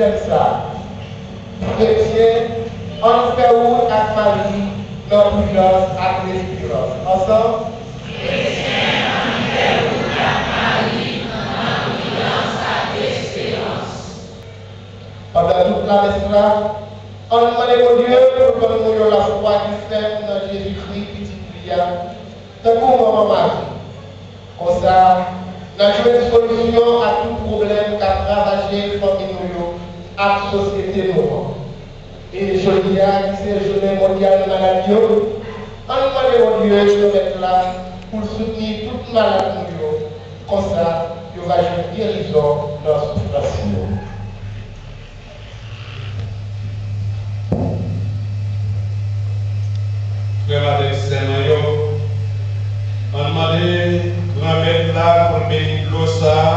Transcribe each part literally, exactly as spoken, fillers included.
Sa, kretyen, ann fè wout ak Mari nan pridans ak esperans. Ansanm. Pandan tout lamès la, ann mande Bondye pou l ban nou yon lafwa ki fèm nan Jezikri, Pitit li a, tankou manman Mari. Konsa, n a jwenn solisyon a tout pwoblèm k ap ravaje fanmi nou yo ak sosyete nou an. E jodi a, ki se jounen mondyal malad yo, ann mande Bondye, Granmèt la, pou l soutni tout malad nou yo. Konsa, yo va jwenn gerizon nan soufrans yo. Frè m avèk sè mwen yo, ann mande Granmèt la pou l beni dlo sa a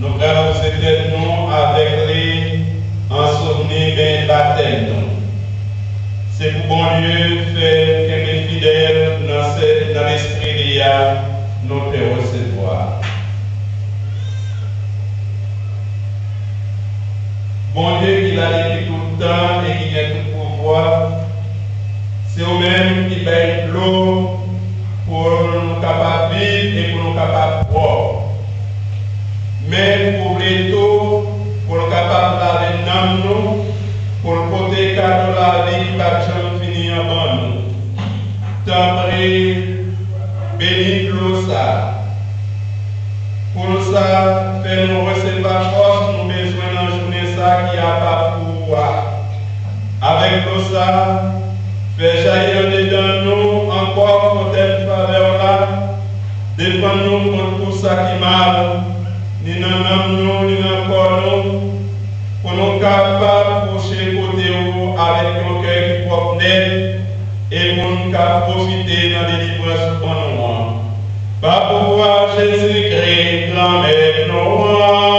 nou pral woze tèt nou avèk li an souvni beny batèm nou. Se pou Bondye fè n kenbe fidèl nan sè, nan lespri li a, nou te resevwa. Bondye ki la depi tout tan e ki gen tout pouvwa, se ou menm ki bay dlo pou nou kapab viv e pou nou kapab pwòp. Men ou vle tou pou l kapab lave nanm nou, pou l pote kado lavi ki p ap janm fini an ban nou. Tanpri, beni dlo sa a. Pou l sa fè nou resevwa fòs nou bezwen nan jounen sa ki apa pou ou a. Avèk dlo sa, fè jayi andedan nou ankò fontèn favè w la, defann nou kont tou sa ki mal, ni nan nanm nou, ni nan kò nou, pou nou kapab pwoche kote w avèk yon kè ki pwòp nèt e pou n ka pwofite nan delivrans ou ban nou an. Pa pouvwa Jezikri, Granmèt nou an. Amèn.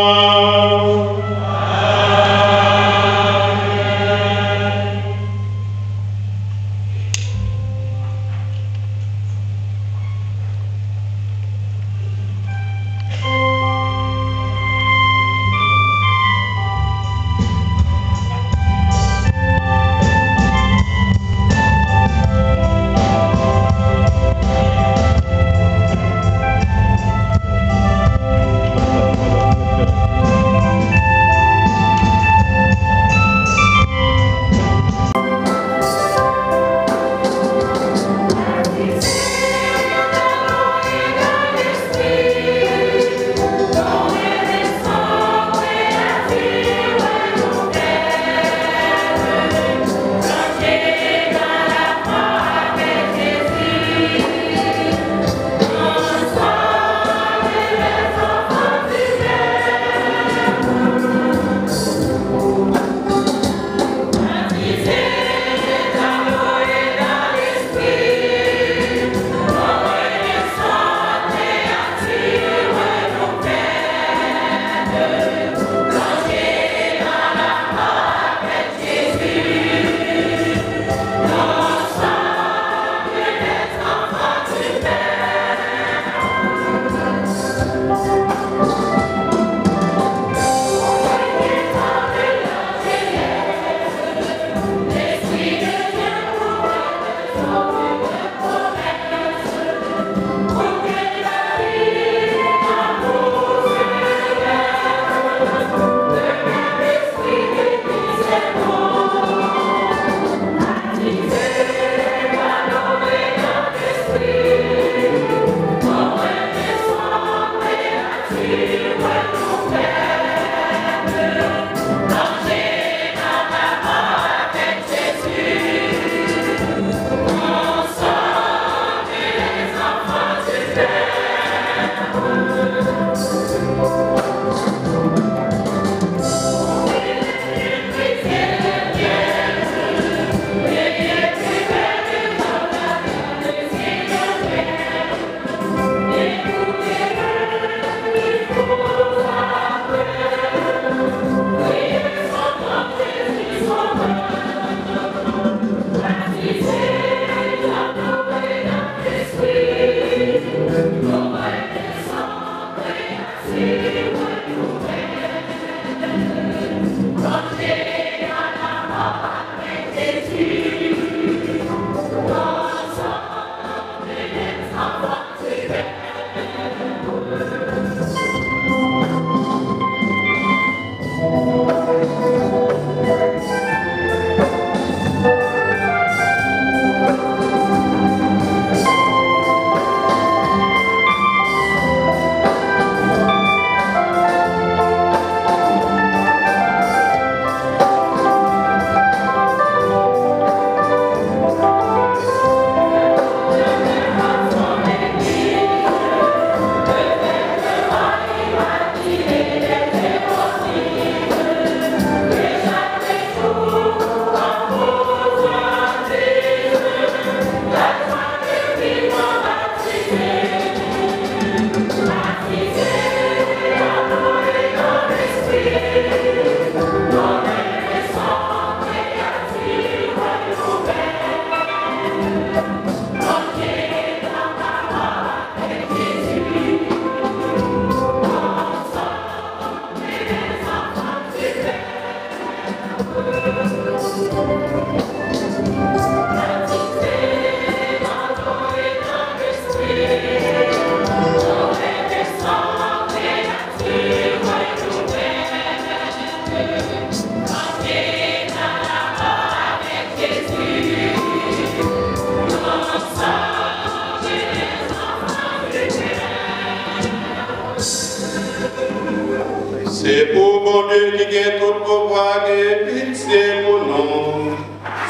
Se pou Bondye ki gen tout pouvwa gen pitye pou nou.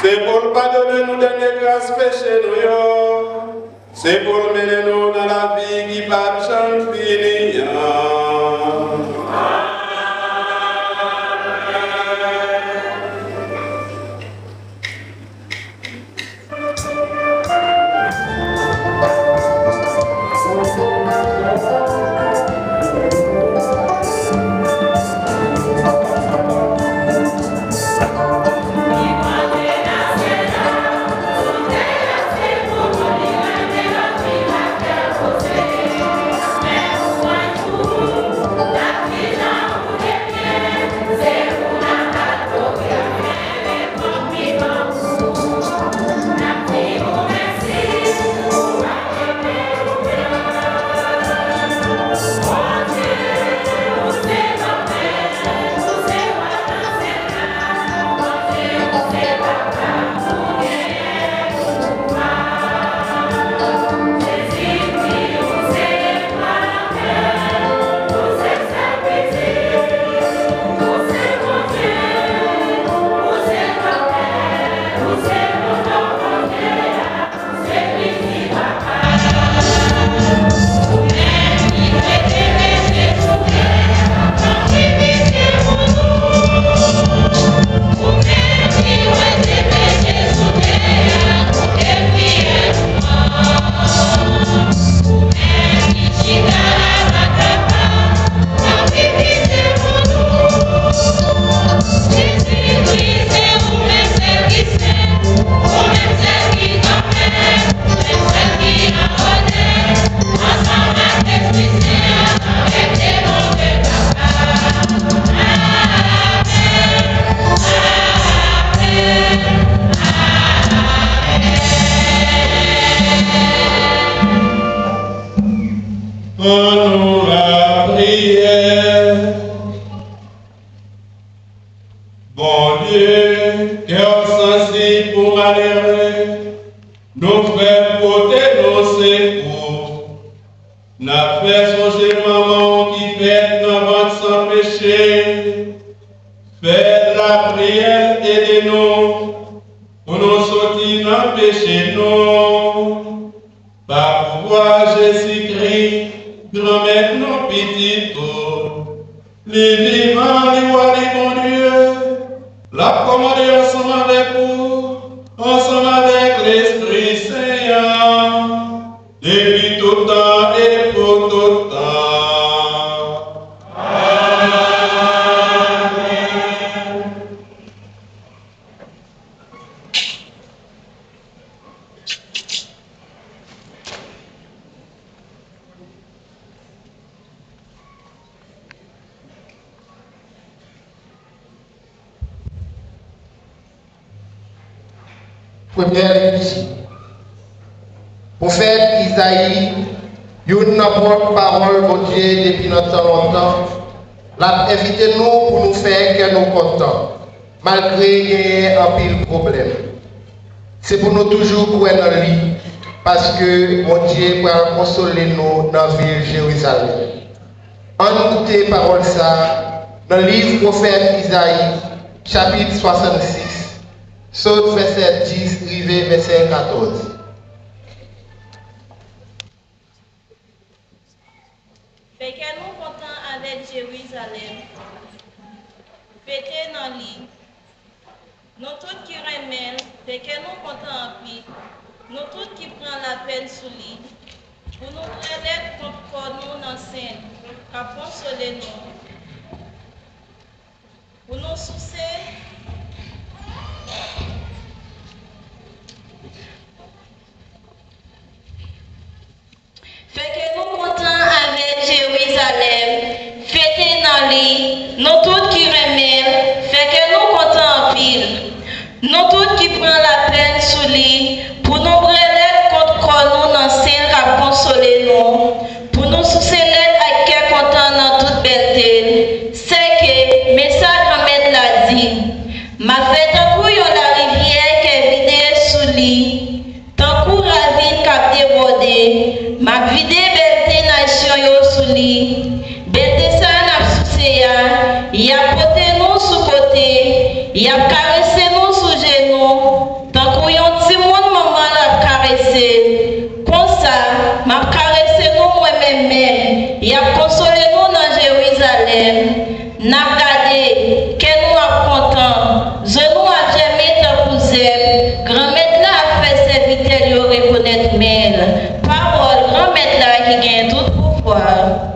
Se pou l padone nou dènye kras peche nou yo. Se pou l mennen nou nan lavi ki p ap janm fini an. Ann nou lapriyè. Bondye, kè w sansib pou malere, nou frè pote nou sekou. N ap fè sonje manman w ki fèt nan vant san peche. Fè lapriyè l ede nou pou nou soti nan peche nou. Pa pouvwa Jezikri, Granmèt nou, Pitit ou, li vivan, li wa, li Bondye, l ap kòmande ansanm avèk ou, ansanm avèk Lespri Sen an, depi tout tan e pou tout tan. Amèn. Premyè lekti. Pwofèt Izayi, youn nan pòt pawòl Bondye depi nan tan lontan, l ap envite nou pou nou fè kè nou kontan, malgre genyen anpil pwoblèm. Se pou nou toujou kwè nan li, paske Bondye pral konsole nou nan vil Jerizalèm. Ann koute pawòl sa a nan liv pwofèt Izayi, chapit swasannsis, sot vèsè dis rive vèsè katòz. Fè kè nou kontan avèk Jerizalèm, fete nan li. Nou tout ki renmen l, fè kè nou kontan anpil. Nou tout ki pran lapèn sou li, pou nou prelèt kont kò nou nan sen l, k ap konsole nou. Pou nou souse. Fè kè nou kontan avèk Jerizalèm, fete nan li, nou tout ki renmen l, fè kè nou kontan anpil. Nou tout ki pran lapèn sou li, pou nou prelèt kont kò nou nan sen l k ap konsole nou, pou nou souse lèt ak kè kontan nan tout bèlte l. Sèke, men sa Granmèt la di, m ap fè tankou yon larivyè kè vide sou li, tankou ravin k ap debòde, m ap vide bèlte nasyon yo sou li. Bèlte sa n ap souse a, Amèn. Pawòl Granmèt la ki gen tout pouvwa.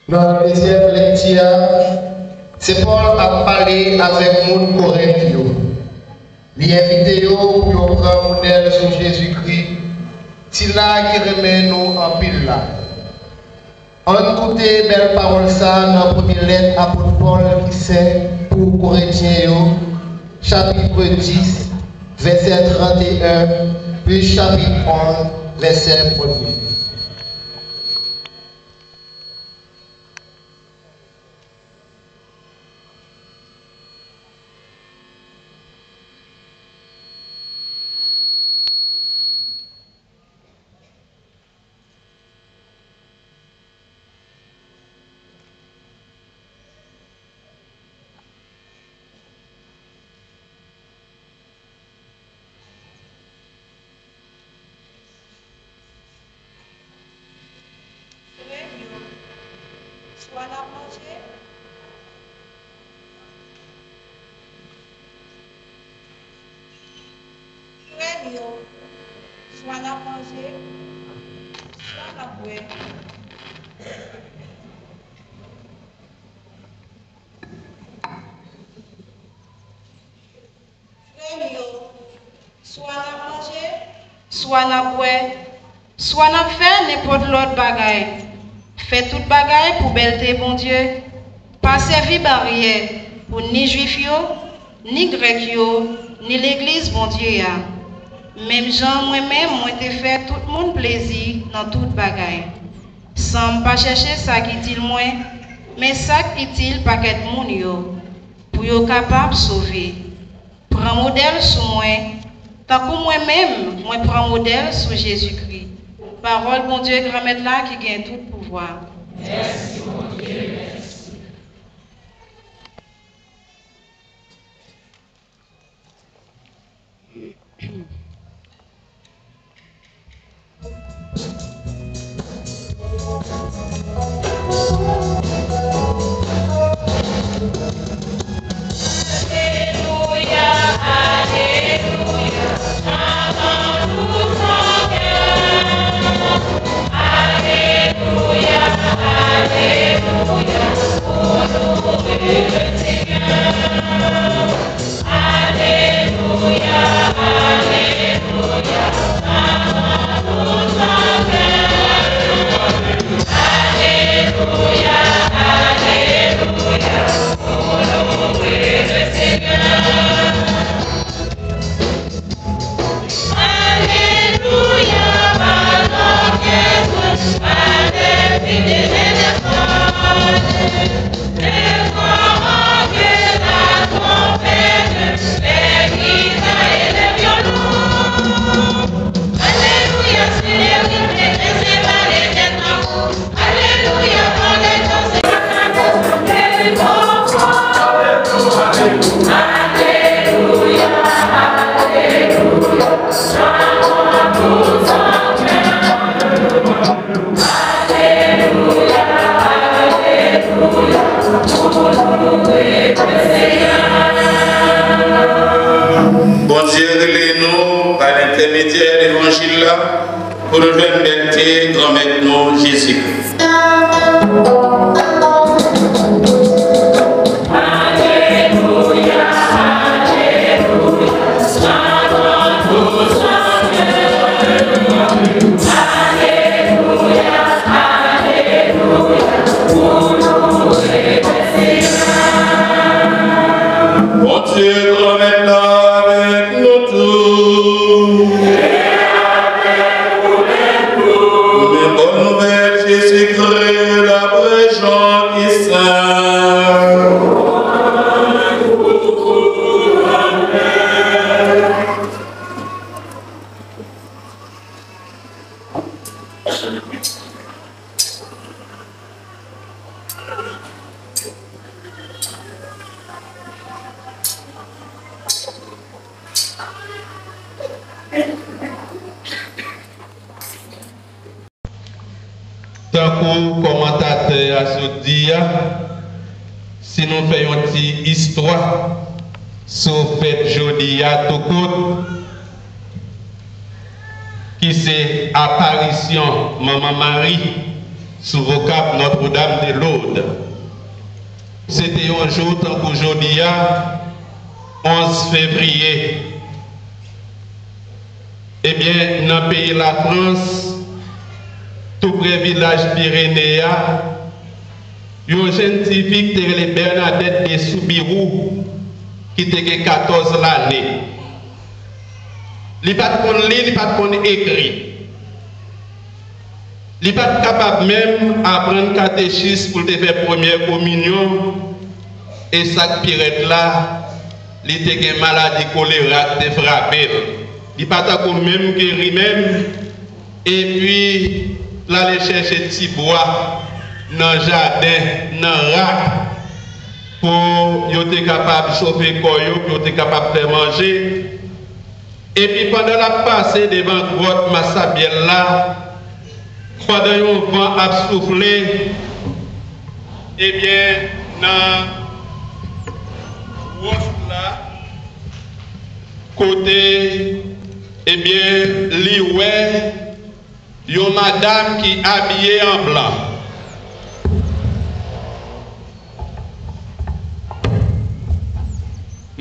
Nan dezyèm lekti a, Sen Pòl ap pale avèk moun Korent yo. Li envite yo pou yo pran modèl sou Jezikri, sila ki renmen nou anpil la. Ann koute bèl pawòl sa a nan premye lèt apot Pòl ki sent pou Korentyen yo, chapit dis, vèsè trannteyen, plis chapit onz, vèsè premye. Frè m yo, swa n ap manje, frè m yo, swa n ap manje, swa n ap bwè. Frè m yo, swa n ap manje, swa n ap bwè, swa n ap fè nenpòt lòt bagay, fè tout bagay pou bèlte Bondye. Pa sèvi baryè pou ni Jwif yo, ni Grèk yo, ni legliz Bondye a. Menm jan mwen menm mwen te fè tout moun plezi nan tout bagay, san m pa chèche sa k itil mwen, men sa k itil pakèt moun yo, pou yo kapab sove. Pran modèl sou mwen, tankou mwen menm mwen pran modèl sou Jezikri. Pawòl Bondye Granmèt la ki gen tout pouvwa. Mèsi Bondye, mèsi. Bondye rele nou pa lentèmedyè levanjil la pou nou jwenn bèlte Granmèt nou Jezikri. Bondye Granmèt la avèk nou tout. Men bòn nouvèl Jezikri dapre Jan ki sen. Tankou kòmantatè a sot di a, si nou fè yon ti istwa sou fèt jodi a tou kout, ki se aparisyon Manman Mari sou vokab Nòtredam de Lod. Se te yon jou tankou jodi a, onz fevriye. Ebyen, nan peyi Lafrans, toupre vilaj Pirene a, yon jenn tifi ki te rele Bènadèt de Soubirou, ki te gen katòz lane. Li pa t konn li, li pa t konn ekri. Li pa t kapab menm aprann katechis pou l te fè premyè kominyon, e sa k pi rèd la, li te gen maladi kolera k te frape l. Li pa tankou menm geri menm, epi l ale chèche ti bwa nan jaden, nan rak, pou yo te kapab chofe kò yo, pou yo te kapab fè manje. Epi pandan l ap pase devan gwòt Masabyèl la, pandan yon van ap soufle, ebyen, nan wòch la, kote, ebyen, li wè yon madanm ki abiye an blan.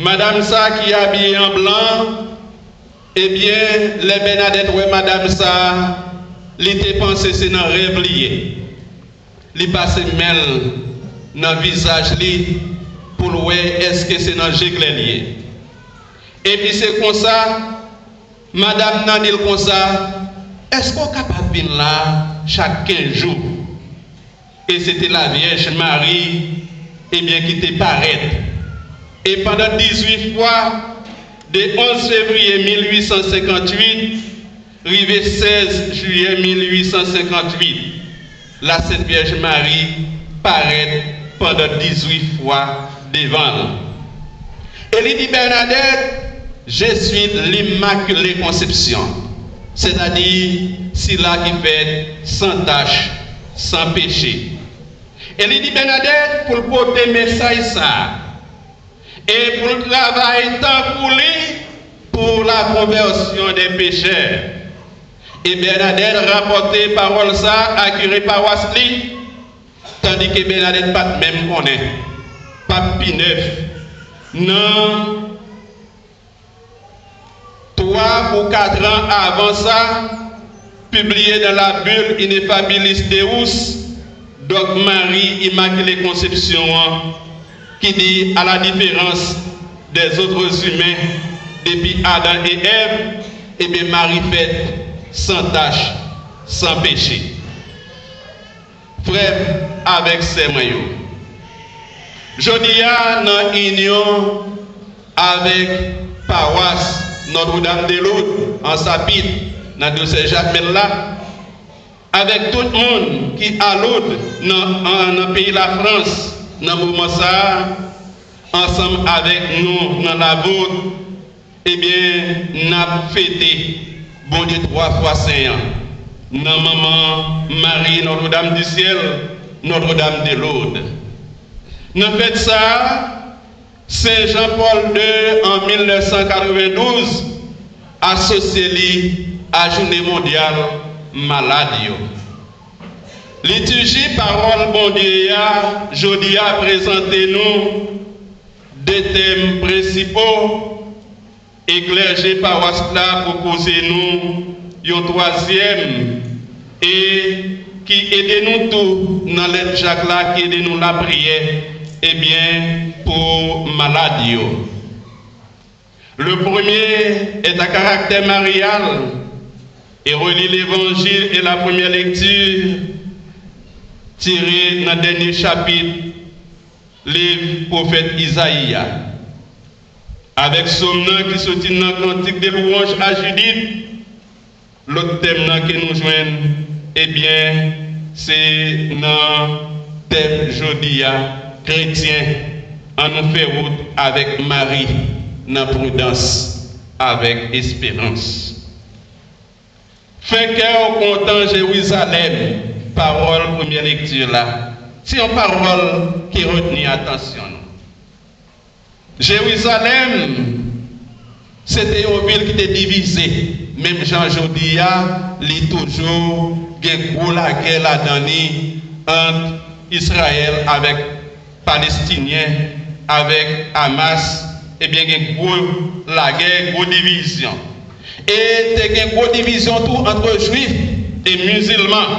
Madanm sa ki abiye an blan, ebyen, lè Bènadèt wè madanm sa, li te panse se nan rèv li ye. Li pase men l nan vizaj li pou l wè èske se nan je klè li ye. Epi se konsa, madanm nan di l konsa, "Èske w kapab vin la chak kenz jou?" E se te Lavyèj Mari, ebyen, ki te parèt. E pandan dizuit fwa, de onz fevriye mil uit san senkant uit rive sèz jiyè mil uit san senkant uit, Lasent Vyèj Mari parèt pandan dizuit fwa devan l. E li di Bènadèt, "Je suis l'Immaculée Conception," sètadi sila ki fèt san tach, san peche. E li di Bènadèt pou l pote mesaj sa a, e pou l travay tankou li pou la konvèsyon dè pechè. E Bènadèt rapòte pawòl sa a a kire pawas li, tandike Bènadèt pa t menm konnen. Pap Pi nèf, nan twa ou kat an avan sa, pibliye dans la Bulle Ineffabilis Deus, dòg Mari Imakile Konsepsyon an, ki di, à la différence des autres humains, depi Adan e Èv, ebyen, Mari fèt san tach, san peche. Frè m avèk sè mwen yo, jodi a, nan inyon avèk pawas Notre-Dame de Lourdes an Sapit, nan dyosèz Jakmèl la, avèk tout moun ki a Lourdes nan, an, nan peyi Lafrans nan moman sa a, ansanm avèk nou nan Lavot, ebyen, n ap fete Bondye twa fwa sen an nan manman Mari Notre-Dame du Ciel, Notre-Dame de Lourdes. Nan fèt sa a, Sen Jan Pòl de, an mil nèf san katrevendouz, asosye li a Jounen Mondyal Malad yo. Litiji Pawòl Bondye a jodi a prezante nou de tèm prensipo, e klèje pawas la pwopoze nou yon twazyèm, e ki ede nou tou nan lèt Jak la, ki ede nou lapriyè, ebyen, pou malad yo. Le premier est à caractère marial et relie l'Évangile et la première lecture tirée nan dènye chapit liv pwofèt Izayi a. Avèk sòm nan ki soti nan Cantique de louange à Judith, lòt tèm nan ke nou jwenn, ebyen, se nan tèm jodi a, kretyen, ann nou fè wout avèk Mari nan pridans, avèk esperans. Fè kè w kontan, Jerizalèm, pawòl premyè lekti la. Se yon pawòl ki retni atansyon nou. Jerizalèm, Se te yon vil ki te divize, menm jan jodi a, li toujou gen gwo lagè ladan li ant Izrayèl avèk Palestinyen, avèk Hamas, ebyen, gen gwo lagè, gwo divizyon. E te gen gwo divizyon tou ant Jwif e Mizilman.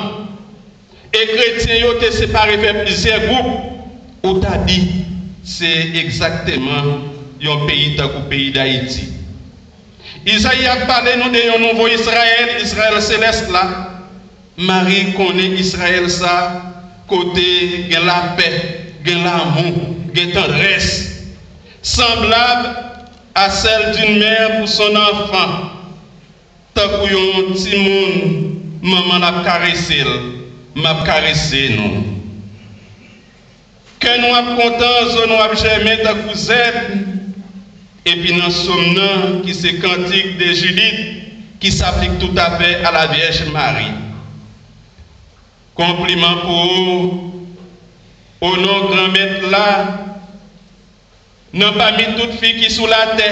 E kretyen yo te separe, fè plizyè gwoup, ou ta di se egzakteman yon peyi tankou peyi Dayiti. Izayi ap pale nou de yon nouvo Izrayèl, Izrayèl selès la. Mari konnen Izrayèl sa, kote gen lapè, gen lanmou, gen tandrès, semblable à celle d'une mère pour son enfant. Tankou yon timoun manman l ap karese l, m ap karese nou. Kè nou ap kontan, zo nou ap jèmen tankou zèb. Epi nan sòm nan, ki se Cantique de Judith, ki s'applique tout à fait à la Vierge Marie. Konpliman pou ou, o non Granmèt la, nan pami tout fi ki sou latè.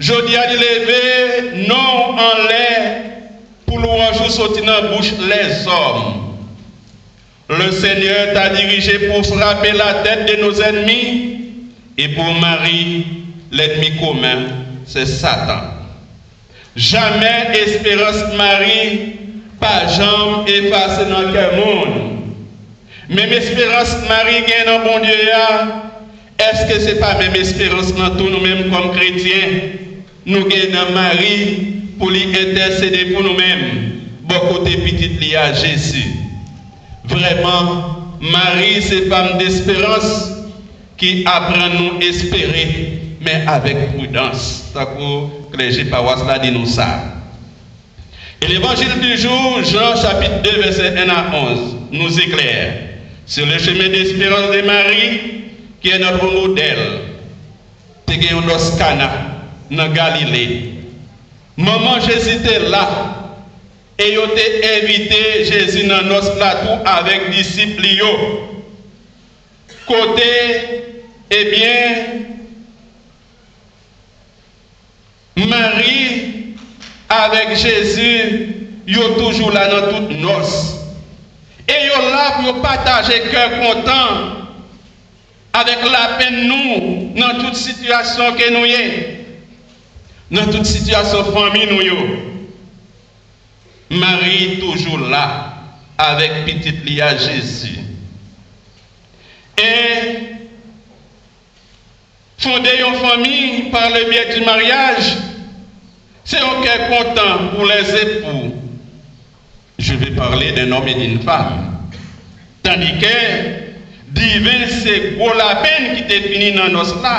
Jodi a, li leve non w anlè pou lwanj ou soti nan bouch lèzòm. Le Seigneur t'a dirigé pour frapper la tête de nos ennemis et pour Marie, l'ennemi commun, c'est Satan. Jamè esperans Mari pa janm efase nan kè moun. Menm esperans Mari gen nan Bondye a, èske se pa menm esperans nan tou nou menm kòm kretyen nou gen nan Mari pou li entèsede pou nou menm bò kote pitit li a Jezi? Vrèman, Mari se fanm desperans ki aprann nou espere, men avèk pridans, tankou klèje pawas la di nou sa. Et l'évangile du jour, Jean chapitre deux, versets un à onze, nous éclaire sur le chemin d'espérance de Marie, qui est notre modèle. Te gen yon nòs Kana, nan Galile. Manman Jezi te la, e yo te envite Jezi nan nòs la tou avèk disip li yo. Kote, ebyen, Mari avèk Jezi, yo toujou la nan tout nòs. E yo la pou yo pataje kè kontan avèk lapenn nou nan tout sitiyasyon ke nou ye, nan tout sitiyasyon fanmi nou yo. Mari toujou la avèk pitit li a Jezi. E fonde yon fanmi par le biais du mariage, se yon kè kontan pou les époux. Je vais parler d'un homme et d'une femme. Tandis que diven se gwo lapenn ki te fini nan nòs la.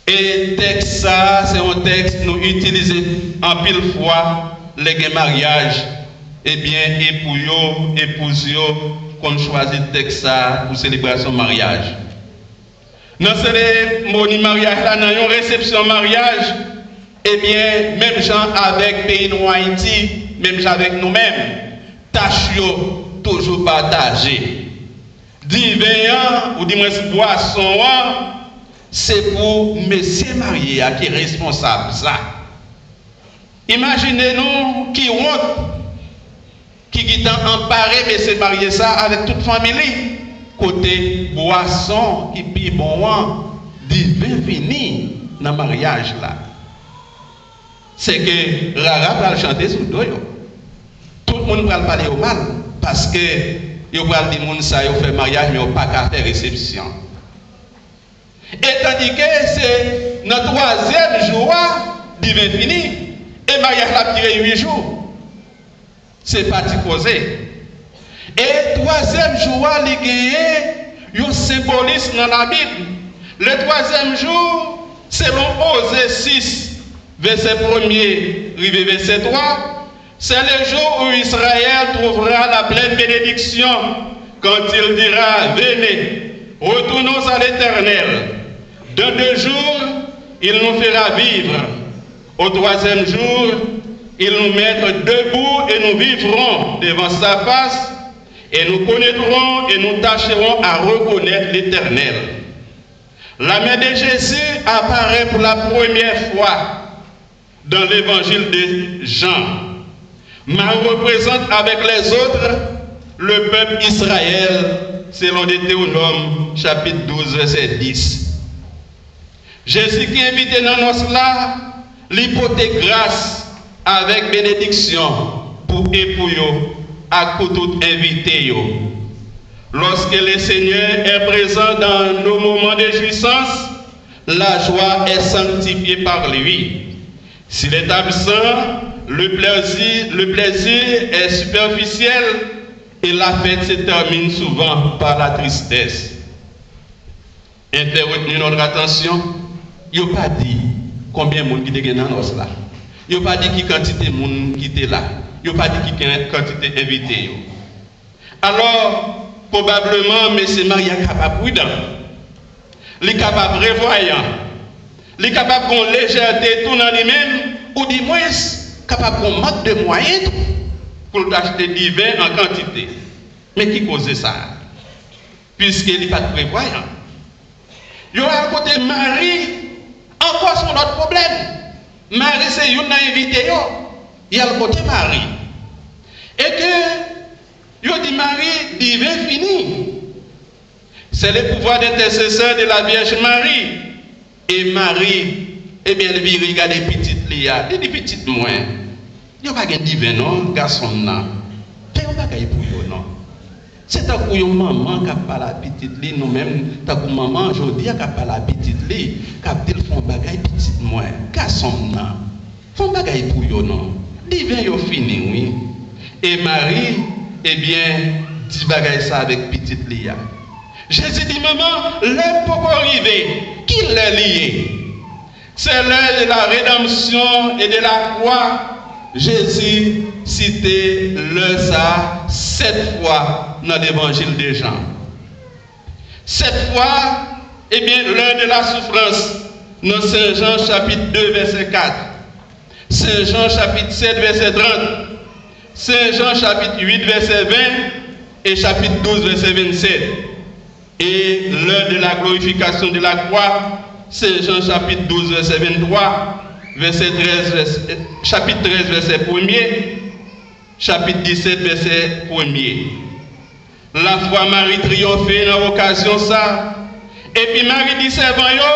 E tèks sa a, se yon tèks nou itilize anpil fwa lè gen maryaj. Ebyen, epou yo, epouz yo konn chwazi tèks sa a pou selebrasyon maryaj. Nan seremoni maryaj la, nan yon resepsyon maryaj, ebyen, menm jan avèk peyi nou Ayiti, menm jan avèk nou menm, tach yo toujou pataje. Diven an, oudimwens bwason an, se pou mesye marye a ki responsab sa. Imajine nou ki wont ki gentan anpare mesye marye sa avèk tout fanmi li, kote bwason ki pi bon an, diven fini nan maryaj la. Se ke rara pral chante sou do yo. Tout moun pral pale yo mal, paske yo pral di moun sa yo fè maryaj, men yo pa ka fè resepsyon. E tandike se nan twazyèm jou a, diven fini, e maryaj la ap dire uit jou. Se pa ti koze. E twazyèm jou a, li genyen yon senbolis nan Labib. Le troisième jour, selon Oze sis, vèsè premye rive vèsè twa, c'est le jour où Israël trouvera la pleine bénédiction, quand il dira, venez, retournons à l'Éternel. Dans deux jours, il nous fera vivre. Au troisième jour, il nous mettra debout et nous vivrons devant sa face, et nous connaîtrons et nous tâcherons à reconnaître l'Éternel. La mère de Jésus apparaît pour la première fois dans l'évangile de Jean. Marie représente avec les autres le peuple Israël, selon Deutéronome chapitre douze, verset dix. Jezi ki envite nan nòs la, li pote gras avèk benediksyon pou epou yo ak pou tout envite yo. Lorsque le Seigneur est présent dans nos moments de jouissance, la joie est sanctifiée par lui. S'il est absent, le plaisir, le plaisir est superficiel et la fête se termine souvent par la tristesse. Interretenu notre attention, yo pa di konbyen moun ki te gen nan nòs la. Yo pa di ki kantite moun ki te la. Yo pa di ki ken-, kantite envite yo. Alò, pwobableman, mesye Mari a kapab pridan. Li kapab prevwayan. Li kapab gon lejète tou nan li menm, oudimwens, kapab gon mank de mwayen tou pou l t achte diven an kantite. Men ki koze sa a? Piske li pa t prevwayan. Yo al kote Mari, ankò se yon lòt pwoblèm. Mari se youn nan envite yo. Y al kote Mari. E ke yo di Mari, diven fini. C'est le pouvoir d'intercesseur de la Vierge Marie. E Mari, ebyen, li vire gade pitit li a. Li di, "Pitit mwen, yo pa gen diven non, gason m nan. Fè yon bagay pou yo non." Se tankou yon manman k ap pale a pitit li, nou menm, tankou manman jodi a k ap pale a pitit li, k ap di l, "Fè yon bagay, pitit mwen, gason m nan. Fè yon bagay pou yo non. Diven yo fini, wi." E Mari, ebyen, di bagay sa avèk pitit li a. Jezi di, "Manman, lè m poko rive, ki lè li ye?" C'est l'heure de la rédemption et de la croix. Jezi site lè sa a sèt fwa nan levanjil de Jan. Sèt fwa, ebyen, l'heure de la souffrance, nan Sen Jan chapit de, vèsè kat. Sen Jan chapit sèt, vèsè trant. Sen Jan chapit uit, vèsè ven, e chapit douz, vèsè vennsèt. Et l'heure de la glorification de la croix, Sen Jan chapit douz, vèsè venntwa, vèsè trèz, vèsè, chapit trèz, vèsè premye, chapit disèt, vèsè premye. Lafwa Mari triyonfe nan okazyon sa, epi Mari di sèvan yo,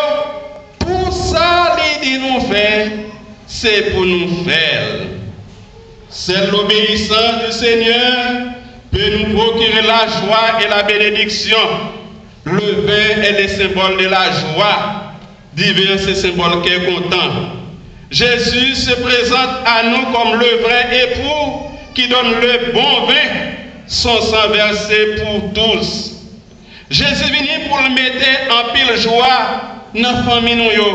pou sa li di nou fè, se pou nou fè l. Seule l'obéissance du Seigneur peut nous procurer la joie et la bénédiction. Le vin est le symbole de la joie. Diven se senbòl kè kontan. Jésus se présente à nous comme le vrai époux qui donne le bon vin, son sang versé pour tous. Jezi vini pou l mete anpil jwa nan fanmi nou yo,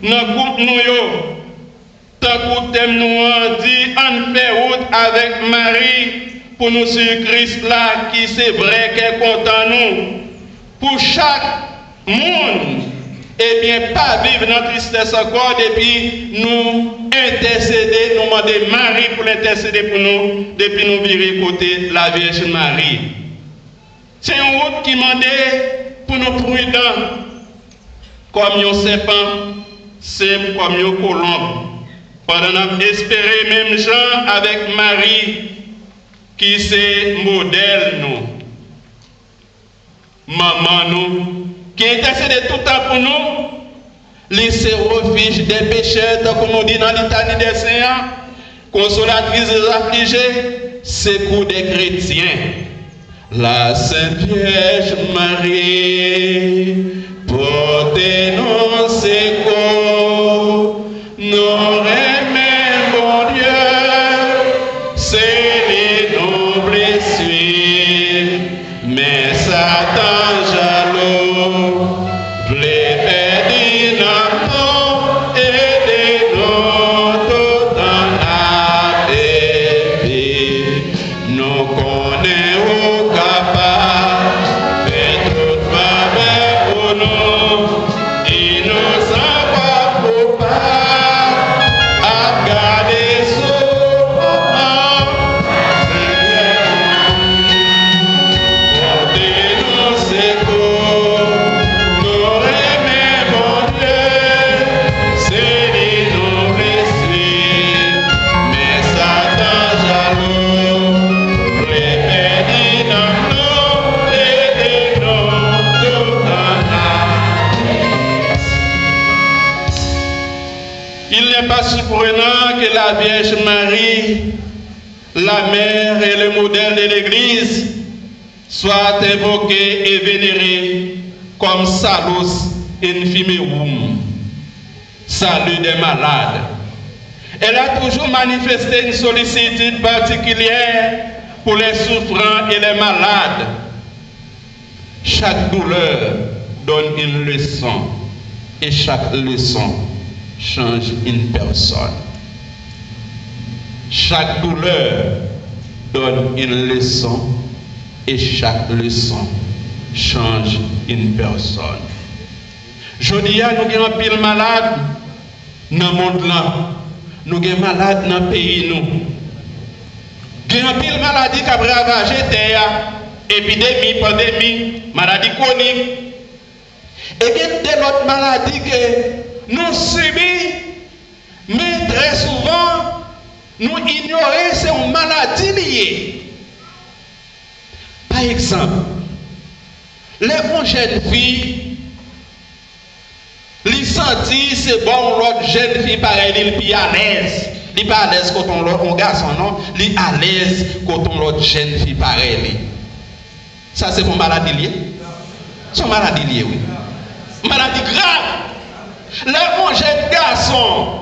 nan koup nou yo. Tankou tèm nou an di, ann fè wout avèk Mari pou nou swiv Kris la ki se vrè kè kontan nou. Pou chak moun, ebyen, pa viv nan tristès ankò depi nou entèsede, nou mande Mari pou l entèsede pou nou, depi nou vire kote Lavyèj Mari. Se yon wout ki mande pou nou pridan kòm yon sèpan, senp kòm yon kolonb, pandan n ap espere menm jan avèk Mari, ki se modèl nou, manman nou, ki entèsede toutan pou nou. Li se refuge des pécheurs, tankou nou di nan litani dè sen an, consolatrice des affligés, secours des chrétiens. La Sainte Vierge Marie, portez nos secours. Nou renmen Bondye, se li nou vle swiv. Men Satan jalou, vle pèdi nanm nou, ede nou tout an ap epi. Nou konnen ou kapab fè tout favè pou nou, inosan kòm koupab. Il n'est pas surprenant que la Vierge Marie, la mère et le modèle de l'Église, soit invoquée et vénérée comme Salus Inferorum, salut des malades. Elle a toujours manifesté une sollicitude particulière pour les souffrants et les malades. Chaque douleur donne une leçon et chaque leçon change une personne. Chaque douleur donne une leçon et chaque leçon change une personne. Jodi a, nou gen anpil malad nan mond lan. Nou gen malad nan peyi nou. Gen anpil maladi k ap ravaje tè a, epidemi, pandemi, maladi kwonik. E gen de lòt maladi ke nou sibi, men trè souvan, nou inyore se yon maladi li ye. Pa egzanp, lè yon jèn fi, li santi se bò yon lòt jèn fi parèy li, li pi alèz. Li pa alèz kote yon lòt, yon gason non, li alèz kote yon lòt jèn fi parèy li. Sa se yon maladi li ye? Se yon maladi li ye, wi. Maladi grav. Lè yon jèn gason,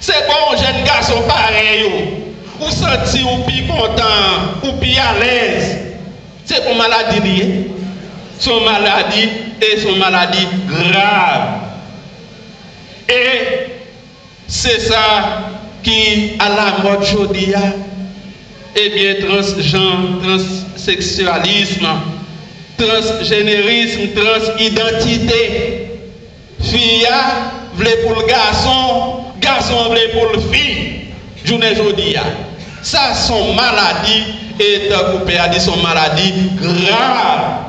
se bò yon jèn gason parèy ou, ou santi ou pi kontan, ou pi alèz. Se yon maladi li ye. Se yon maladi, e se yon maladi grav. E se sa ki alamòd jodi a. Ebyen, transjan, transseksyalism, transjenerism, transidantite. Fi a vle pou l gason, gason an vle pou l fi. Jounen jodi a, sa se yon maladi, e tankou pè a di, se yon maladi grav.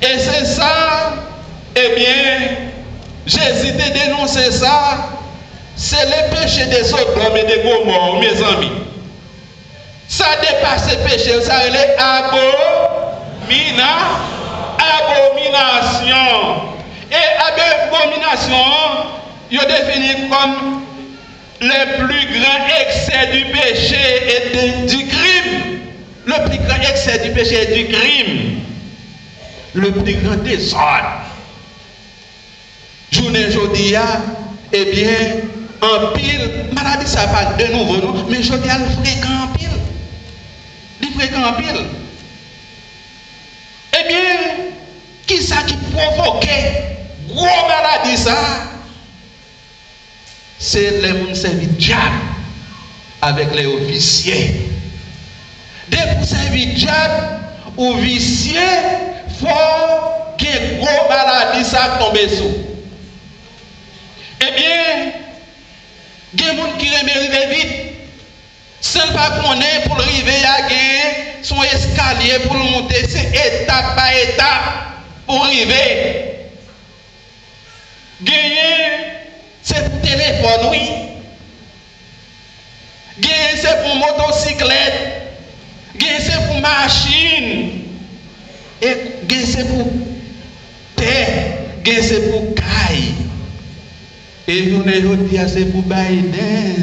E se sa, ebyen, Jezi te denonse sa, se le péché de Sodome et de Gomorrhe, mezanmi. Sa depase peche, sa rele abomina-, abominasyon. E abominasyon an, yo defini kòm le plus grand excès du péché et de, du crime. Le plus grand excès du péché et du crime. Le plus grand désordre. Jounen jodi a, ebyen, anpil, maladi sa pa de nouvo non, men jodi a l frekan anpil. Li frekan anpil. Ebyen, kisa ki pwovoke gwo maladi sa? Se lè moun sèvi dyab avèk lè yo visye. Depi w sèvi dyab, ou visye, fò w gen gwo maladi sa k tonbe sou w. Ebyen, gen moun ki renmen rive vit. San l pa konnen pou l rive a, gen se yon eskalye pou l moute, se etap pa etap pou rive. Genyen se pou telefòn, wi. Genyen se pou motosiklèt. Genyen se pou machin. E genyen se pou tè. Genyen se pou kay. E jounen jodi a, se pou Biden.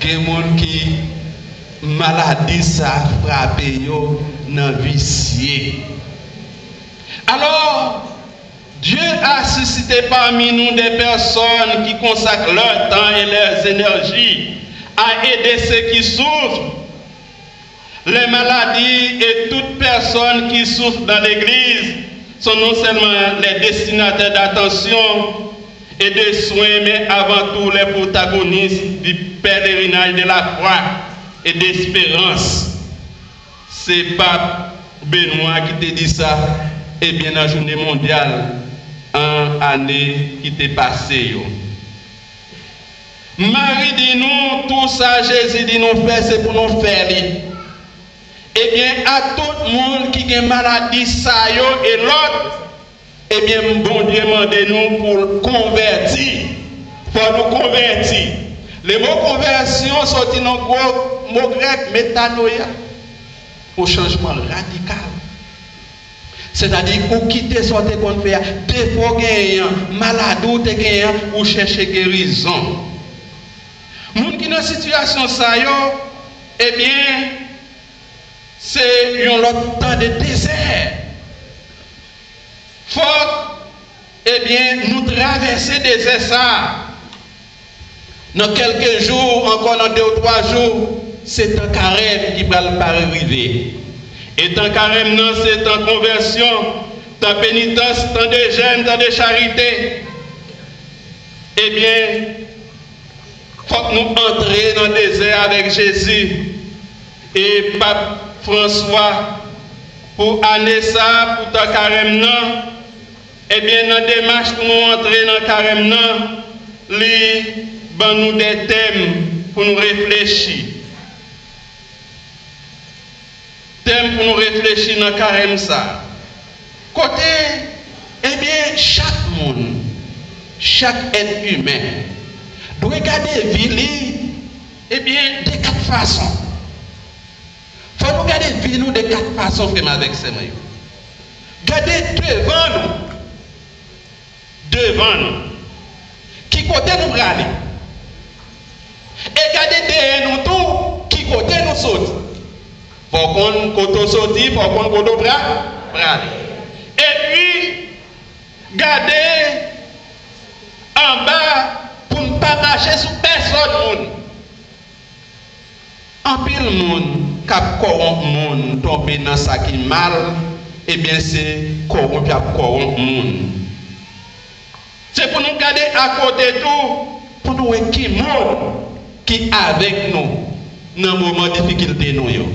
Gen moun ki maladi sa frape yo nan visye. Alors, Dieu a suscité parmi nous des personnes qui consacrent leur temps et leurs énergies à aider ceux qui souffrent. Les maladies et toute personne qui souffre dans l'Église sont non seulement les destinataires d'attention et de soins, mais avant tout les protagonistes du pèlerinage de la foi et d'espérance. Se Pap Benwa ki te di sa, ebyen, nan jounen mondyal an ane ki te pase yo. Mari di nou, tou sa Jezi di nou fè, se pou nou fè li. Ebyen, a tout moun ki gen maladi sa yo e lòt, ebyen, Bondye mande nou pou l konvèti. Fò nou konvèti. Le mo konvèsyon soti nan gwo mo grèk metanoia, yon chanjman radikal. Sètadi, ou kite sa w te konn fè a, defo w genyen an, maladi w te genyen an, ou chèche gerizon. Moun ki nan sitiyasyon sa yo, ebyen, se yon lòt tan de dezè. Fòk, ebyen, nou travèse dezè sa a. Nan kèlke jou, ankò nan de ou twa jou, se tan karèm ki pral pare rive. E tan karèm nan, se tan konvèsyon, tan penitans, tan de jèn, tan de charite. Ebyen, fòk nou antre nan dezè avèk Jezi. E Pap Franswa, pou ane sa a, pou tan karèm nan, ebyen, nan demach pou nou antre nan karèm nan, li ban nou de tèm pou nou reflechi. Tèm pou nou reflechi nan karèm sa a. Kote, ebyen, chak moun, chak èt imen dwe gade vi li, ebyen, de kat fason. Fò nou gade vi nou de kat fason, frè m avèk sè mwen yo. Gade devan nou. Devan nou. Ki kote nou prale? E gade dèyè nou tou, ki kote nou soti. Fò w konn kote w soti, fò w konn kote w pra-, prale. Epi, gade anba pou n pa mache sou pèsòn moun. Anpil moun k ap kòwonp moun tonbe nan sa ki mal, ebyen, se kòwonp y ap kòwonp moun. Se pou nou gade akote tou, pou nou wè ki moun ki avèk nou nan moman difikilte nou yo.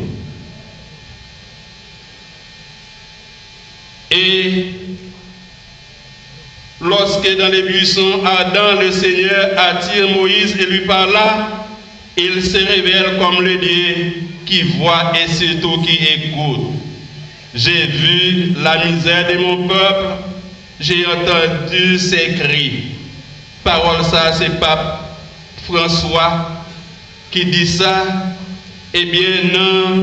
Et lorsque dans les buissons ardents, le Seigneur attire Moïse et lui parla, il se révèle comme le Dieu qui voit et surtout qui écoute. J'ai vu la misère de mon peuple, j'ai entendu ses cris. Pawòl sa, se Pap Franswa ki di sa. Ebyen, nan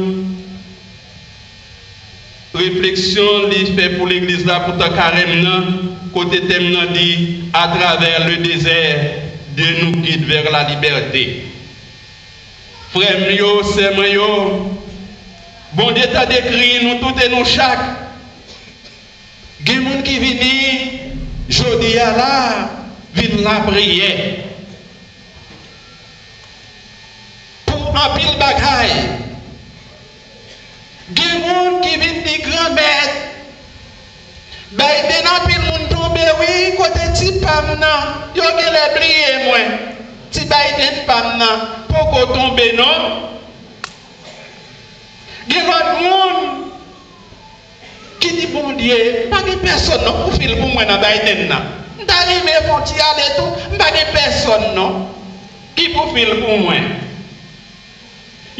refleksyon li fè pou legliz la pou tan karèm nan, kote tèm nan di, À travers le désert, Dieu nous guide vers la liberté. Frè m yo, sè mwen yo, Bondye tande kri nou tout e nou chak. Gen moun ki vini jodi a la, vin lapriyè pou anpil bagay. Gen moun ki vin di, Granmèt, Biden, anpil moun tonbe wi, kote ti pa m nan? Yo genlè bliye mwen. Ti Biden pa m nan poko tonbe non. Gen lòt moun ki di, Bondye, m pa gen pèsòn non pou fil pou mwen nan Biden nan. M ta renmen fè yon ti ale tou, m pa gen pèsòn non ki pou fil pou mwen.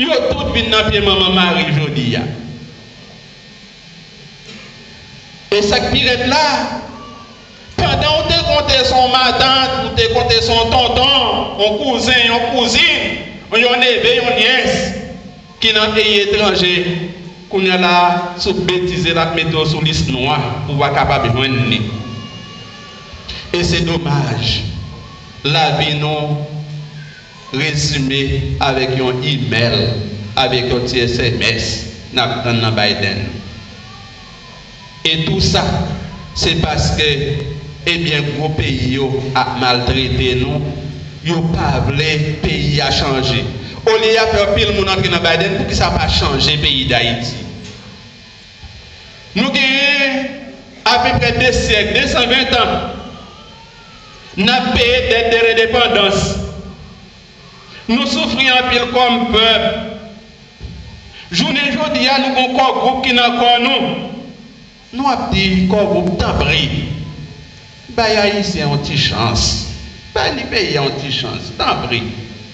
Yo tout vin nan pye manman Mari jodi a. E sa k pi rèd la, pandan w te konte se yon matant, ou te konte se yon tonton, yon kouzen, yon kouzin, yon neve, yon nyès ki nan peyi etranje, kounye a la, sou betize l ap mete w sou lis nwa pou w pa kapab jwenn li. E se domaj, lavi nou rezime avèk yon imèl, avèk yon ti S M S n ap tann nan Biden. E tou sa, se paske, ebyen, gwo peyi yo ap maltrete nou, yo pa vle peyi a chanje. Olye y ap fè anpil moun antre nan Biden, poukisa pa chanje peyi Dayiti? Nou genyen apeprè de syèk, de san ven tan, n ap peye dèt de lendepandans. Nou soufri anpil kòm pèp. Jounen jodi a, nou gon kò gwoup ki nan kò nou. Nou ap di kò gwoup, tanpri, bay Ayisyen yon ti chans. Bay li peyi a yon ti chans, tanpri.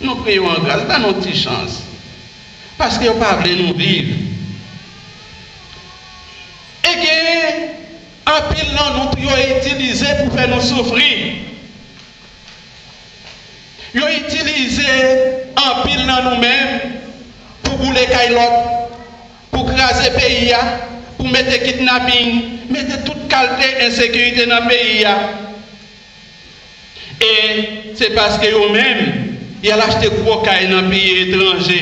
Nou priye w an gras, ban nou yon ti chans. Paske yo pa vle nou viv. E gen anpil nan nou tou yo itilize pou fè nou soufri. Yo itilize anpil nan nou menm pou boule kay lòt, pou kraze peyi a, pou mete kidnaping, mete tout kalte ensekirite nan peyi a. E se paske yo menm, y al achte gwo kay nan peyi etranje.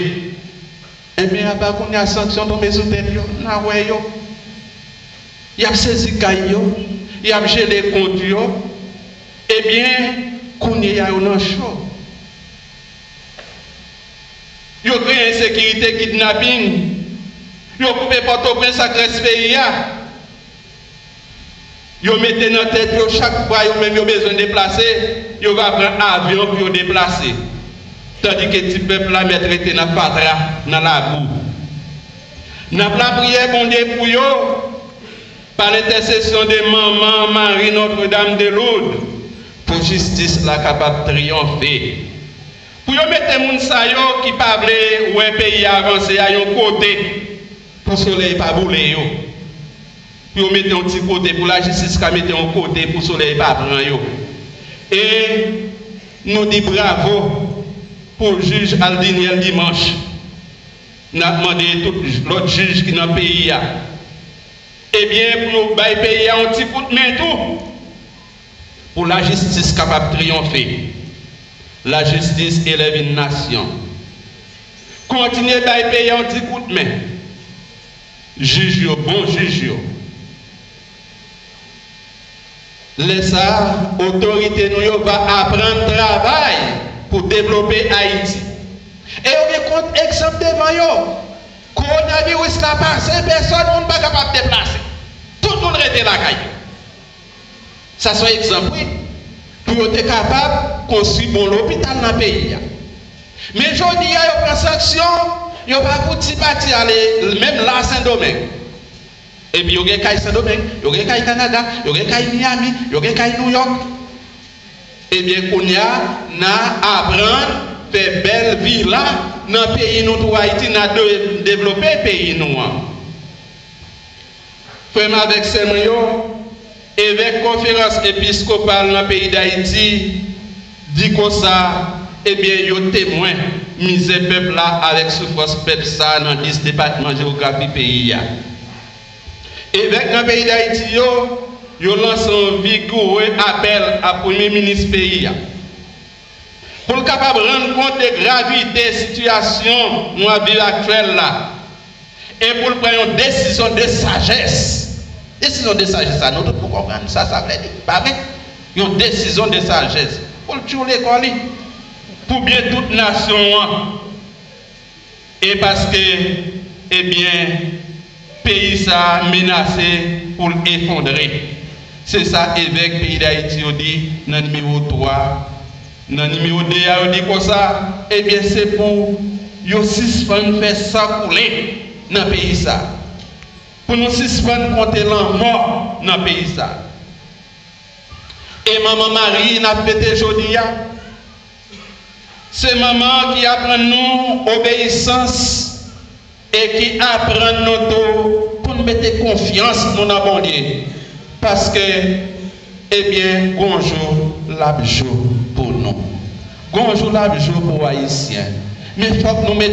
Enben, apa kounye a sanksyon tonbe sou tèt yo, n a wè yo. Y ap sezi kay yo, y ap jele kont yo. Ebyen, kounye a yo nan cho. Yo kreye ensekirite, kidnaping. Yo koupe Pòtoprens ak rès peyi a. Yo mete nan tèt yo chak fwa yo menm yo bezwen deplase, yo va pran avyon pou yo deplase. Tandike ti pèp la mèt rete nan fatra, nan labou. N ap lapriyè Bondye pou yo, pa lentèsesyon de Manman Mari Nòtredam de Loud, pou jistis la kapab triyonfe. Pou yo mete moun sa yo ki pa vle wè peyi a avanse a yon kote, pou solèy pa boule yo. Pou yo mete yon ti kote, pou lajistis ka mete yon kote, pou solèy pa pran yo. E nou di bravo pou jij Aldinièle Dimanche. N ap mande tout lòt jij ki nan peyi a, ebyen, pou yo bay peyi a yon ti kout men tou, pou lajistis kapab triyonfe. Lajistis élève une nation. Kontinye bay peyi a yon ti kout men. Jij yo, bon jij yo. Lè sa a, otorite nou yo va aprann travay pou devlope Ayiti. E yo gen kont egzanp devan yo. Kowonaviris la pase, pèsòn moun pa kapab deplase. Tout moun rete lakay yo. Sa se yon egzanp, wi. Pou yo te kapab konstwi bon lopital nan peyi a. Men jodi a, yo pran sanksyon, yo pa fouti pati ale, menm la Sendomeng. Epi yo gen kay Sendomeng, yo gen kay Kanada, yo gen kay Miami, yo gen kay Nouyòk. Ebyen, kounye a, n a aprann fè bèl vila nan peyi nou tou, Ayiti, n a de-, devlope peyi nou an. Frè m avèk sè mwen yo, evèk konferans episkopal nan peyi Dayiti di konsa, ebyen, yo temwen mizè pèp la avèk soufrans pèp sa nan dis depatman jewografi peyi a. Evèk nan peyi Dayiti yo, yo lanse yon vigoure apèl a premye minis peyi a pou l kapab rann kont de gravite sitiyasyon nou ap viv aktyèl la, e pou l pran yon desizyon de sajès. Desizyon de sajès sa, nou tout nou konprann sa sa vle di, pa vre? Yon desizyon de sajès pou l tchoule kò li pou byen tout nasyon an. E paske, ebyen, peyi sa a menase pou l efondre. Se sa evèk peyi Dayiti yo di nan nimewo twa. Nan nimewo de a, yo di konsa, ebyen, se pou yo sispann fè san koule nan peyi sa. Pou nou sispann konte lanmò nan peyi sa. E Manman Mari n ap fete jodi a, se manman ki aprann nou obeyisans e ki aprann nou tou pou n mete konfyans nou nan Bondye. Paske, ebyen, gon jou l ap jou pou nou. Gon jou l ap jou pou Ayisyen. Men fòk nou mete